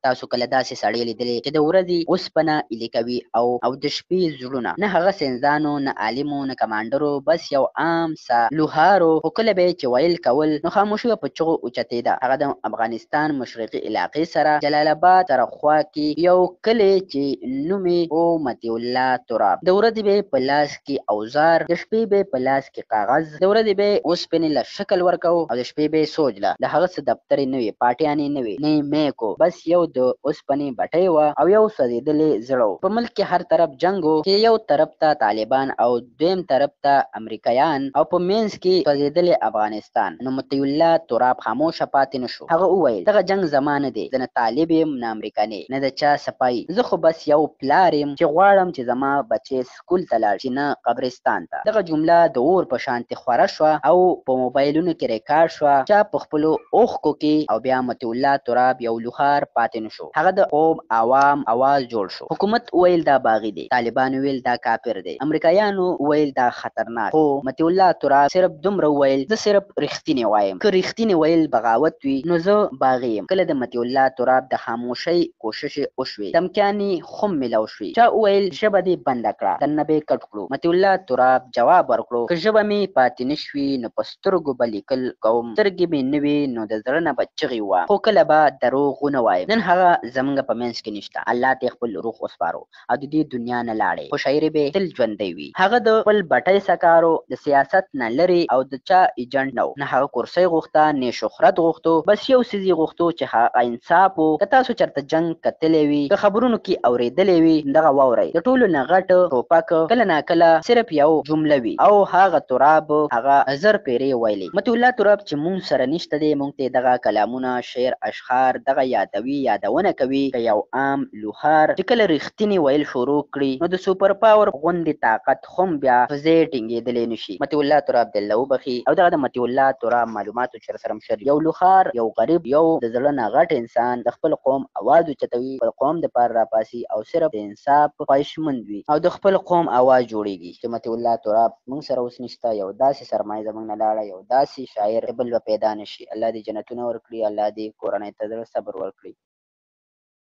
تاسو کله داسې سړی لیدلی چې د ورځې اوسپنه ایلي کوي او د شپې زړونه؟ نه هغه ساینسدان و، نه عالم و، نه کمانډر و، بس یو عام سا لوهار و، خو کله به یې چې ویل کول نو خاموشي به په چغو اوچتېده. هغه د افغانستان مشرقي علاقې سره جلال اباد سره خوا کې یو کلی چې نوم یې و مطیع الله تراب. د ورځې به یې په لاس کې اوزار، د شپې به یې په لاس کې کاغذ، د ورځې به یې اوسپنې له شکل ورکاوه او د شپې به یې سوچ له. د هغه څه دفترې نه وې، پاټیانې نه وې، نه یې میک و، بس یو د اوسپنې بټۍ وه او یو سوځېدلی زړه و. په ملک کې هر طرف جنګ و، چې یو طرف ته طالبان او دویم طرف ته امریکایان او په منځ کې سوځېدلی افغانستان. نو مطیع الله تراب خاموشه پاتې نه شو. هغه وویل، دغه جنګ زما نه دی، زه نه طالب یم، نه امریکنی، نه د چا سپاهي، زه خو بس یو پلار یم چې غواړم چې زما بچی سکول ته لاړ شي نه قبرستان ته. دغه جمله د اور په شانتې خوره شوه او په موبایلونو کې ریکارډ شوه، چا په خپلو اوښکو کې، او بیا مطیع الله تراب یو لوخار پاتې نه شو. هغه د قوم عوام اواز جوړ شو. حکومت وویل دا باغي دی، طالبانو ویل دا کافر دی، امریکایانو ویل دا خطرناک، خو مطیع الله تراب صرف دومره وویل، زه صرف رښتینی وایم، که رښتینی ویل بغاوت وي نو زه باغي یم. کله د مطیع الله تراب د خاموشۍ کوششې وشوې، دمکیانې خم ملاو شوې، چا وویل ژبه دې بنده کړه، درنه به یې کټ کړو. مطیع الله تراب جواب ورکړو، که ژبه مې پاتې نه شوي نو په سترګو به لیکل کوم، سترګې مې نه وي نو د زړه نه به چغې ووایم، خو کله به دروغ ونه وایم. نن هغه زمونږ په منځ کې نشته، الله ته یې خپل روح وسپارو او د دې دنیا نه لاړی، خو شاعري به یې تل ژوندۍ وي. هغه د خپل بټۍ سکار و، د سیاست نه لرې او د چا ایجنټ نه و، نه هغه کرسۍ غوښته، نه یې شهرت غوښتو، بس یو څیز یې غوښتو چې هغه انصاف و. که تاسو چرته جنګ کتلی وي، که خبرونو کې اورېدلی وي، دغه واورئ، د ټولو نه غټ ټوپک کله ناکله صرف یو جمله وي او هغه تراب هغه زر پېرې ویلې. مطیع الله تراب چې مونږ سره نشته دی، مونږ ته دغه کلامونه، شعر، اشعار دغه یادوي، یادونه کوي. که یو عام لوهار چې کله رښتیني ویل شروع کړي نو د سوپر پاور غوندې طاقت خو هم بیا په ځای ټینګېدلی نه شي. مطیع الله تراب دې الله وبخښي. او دغه د مطیع الله تراب معلوماتو چې سره مشر یو لوخار، یو غریب، یو د زړه نه غټ انسان، د خپل قوم اواز اوچتوي، خپل قوم د پاره راپاڅي او صرف د انصاف خواهشمند وي او د خپل قوم اواز جوړیږي. چې مطیع الله تراب مونږ سره اوس نشته، یو داسې سرمایه زمونږ نه لاړه، یو داسې شاعر چې بل به پیدا نه شي. الله دې جنتونه ورکړي، الله دې کورنۍ ته زړه صبر ورکړي.